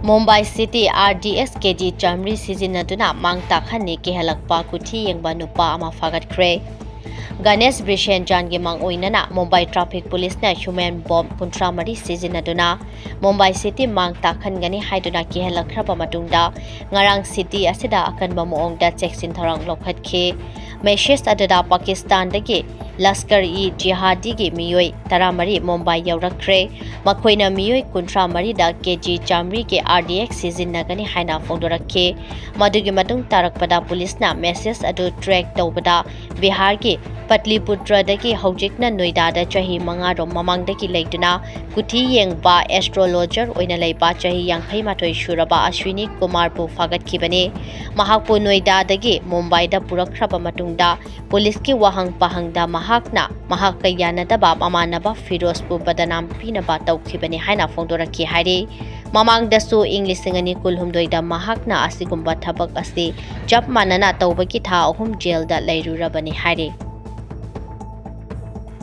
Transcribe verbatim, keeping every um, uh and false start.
Mumbai city R D X K G ꯆꯥꯃꯔꯤ ꯁꯤꯖꯤꯟꯅꯗꯨꯅ ꯃꯥꯡ ꯇꯥꯛꯍꯟꯅꯤ ꯀꯤꯍꯜꯂꯛꯄ ꯀꯨꯊꯤ ꯌꯦꯡꯕ ꯅꯨꯄꯥ ꯑꯃ ꯐꯥꯒꯠꯈ꯭ꯔꯦ꯫ ꯒꯅꯦꯁ ꯕ꯭ꯔꯤꯁꯦꯟꯖꯥꯟꯒꯤ ꯃꯥꯡꯑꯣꯏꯅꯅ ꯃꯨꯝꯕꯥꯏ ꯇ꯭ꯔꯥꯐꯤꯛ ꯄꯨꯂꯤꯁꯅ ꯍ꯭ꯌꯨꯃꯦꯟ ꯕꯣꯝ ꯀꯨꯟꯊ꯭ꯔꯥ ꯃꯔꯤ ꯁꯤꯖꯤꯟꯅꯗꯨꯅ ꯃꯨꯝꯕꯥꯏ ꯁꯤꯇꯤ ꯃꯥꯡ ꯇꯥꯛꯍꯟꯒꯅꯤ ꯍꯥꯏꯗꯨꯅ ꯀꯤꯍꯜꯂꯛꯈ꯭ꯔꯕ ꯃꯇꯨꯡꯗ ꯉꯔꯥꯡ ꯁꯤꯇꯤ ꯑꯁꯤꯗ ꯑꯀꯟꯕ ꯃꯑꯣꯡꯗ ꯆꯦꯛꯁꯤꯟ ꯊꯧꯔꯥꯡ ꯂꯧꯈꯠꯈꯤ꯫ ꯃꯦꯁꯦꯖ ꯑꯗꯨꯗ ꯄꯥꯀꯤꯁꯇꯥꯟꯗꯒꯤ ꯂꯁꯀꯔ ꯏ ꯖꯤꯍꯥꯗꯤꯒꯤ ꯃꯤꯑꯣꯏ ꯇꯔꯥꯃꯔꯤ ꯃꯨꯝꯕꯥꯏ ꯌꯧꯔꯛꯈ꯭ꯔꯦ꯫ ꯃꯈꯣꯏꯅ ꯃꯤꯑꯣꯏ ꯀꯨꯟꯊ꯭ꯔꯥ ꯃꯔꯤꯗ ꯀꯦ ꯖꯤ ꯆꯥꯃꯔꯤꯒꯤ ꯑꯥꯔ ꯗꯤ ꯑꯦꯛꯁ ꯁꯤꯖꯤꯟꯅꯒꯅꯤ ꯍꯥꯏꯅ ꯐꯣꯡꯗꯣꯔꯛꯈꯤ꯫ ꯃꯗꯨꯒꯤ ꯃꯇꯨꯡ ꯇꯥꯔꯛꯄꯗ ꯄꯨꯂꯤꯁꯅ ꯃꯦꯁꯦꯖ ꯑꯗꯨ ꯇ꯭ꯔꯦꯛ ꯇꯧꯕꯗ ꯕꯤꯍꯥꯔꯒꯤ ꯄꯠꯂꯤꯄꯨꯇ꯭ꯔꯗꯒꯤ ꯍꯧꯖꯤꯛꯅ ꯅꯣꯏꯗꯥꯗ ꯆꯍꯤ ꯃꯉꯥꯔꯣꯝ ꯃꯃꯥꯡꯗꯒꯤ ꯂꯩꯗꯨꯅ ꯀꯨꯊꯤ ꯌꯦꯡꯕ ꯑꯦꯁꯇ꯭ꯔꯣꯂꯣꯖꯔ ꯑꯣꯏꯅ ꯂꯩꯕ ꯆꯍꯤ ꯌꯥꯡꯈꯩ ꯃꯥꯊꯣꯏ ꯁꯨꯔꯕ ꯑꯁ꯭ꯋꯤꯅꯤ ꯀꯨꯃꯥꯔꯕꯨ ꯐꯥꯒꯠꯈꯤꯕꯅꯤ꯫ ꯃꯍꯥꯛꯄꯨ ꯅꯣꯏꯗꯥꯗꯒꯤ ꯃꯨꯝꯕꯥꯏꯗ ꯄꯨꯔꯛꯈ꯭ꯔꯕ ꯃꯇꯨꯡꯗ ꯄꯨꯂꯤꯁꯀꯤ ꯋꯥꯍꯪ ꯄꯥꯍꯪꯗ ꯃꯍꯥꯛꯅ ꯃꯍꯥꯛꯀ ꯌꯥꯅꯗꯕ ꯃꯃꯥꯟꯅꯕ ꯐꯤꯔꯣꯖꯄꯨ ꯕꯗꯅꯥꯝ ꯄꯤꯅꯕ ꯇꯧꯈꯤꯕꯅꯤ ꯍꯥꯏꯅ ꯐꯣꯡꯗꯣꯔꯛꯈꯤ ꯍꯥꯏꯔꯤ꯫ ꯃꯃꯥꯡꯗꯁꯨ ꯏꯪ ꯂꯤꯁꯤꯡ ꯑꯅꯤ ꯀꯨꯟꯍꯨꯝꯗꯣꯏꯗ ꯃꯍꯥꯛꯅ ꯑꯁꯤꯒꯨꯝꯕ ꯊꯕꯛ ꯑꯁꯤ ꯆꯞ ꯃꯥꯟꯅꯅ ꯇꯧꯕꯒꯤ ꯊꯥ ꯑꯍꯨꯝ ꯖꯦꯜꯗ ꯂꯩꯔꯨꯔꯕꯅꯤ ꯍꯥꯏꯔꯤ꯫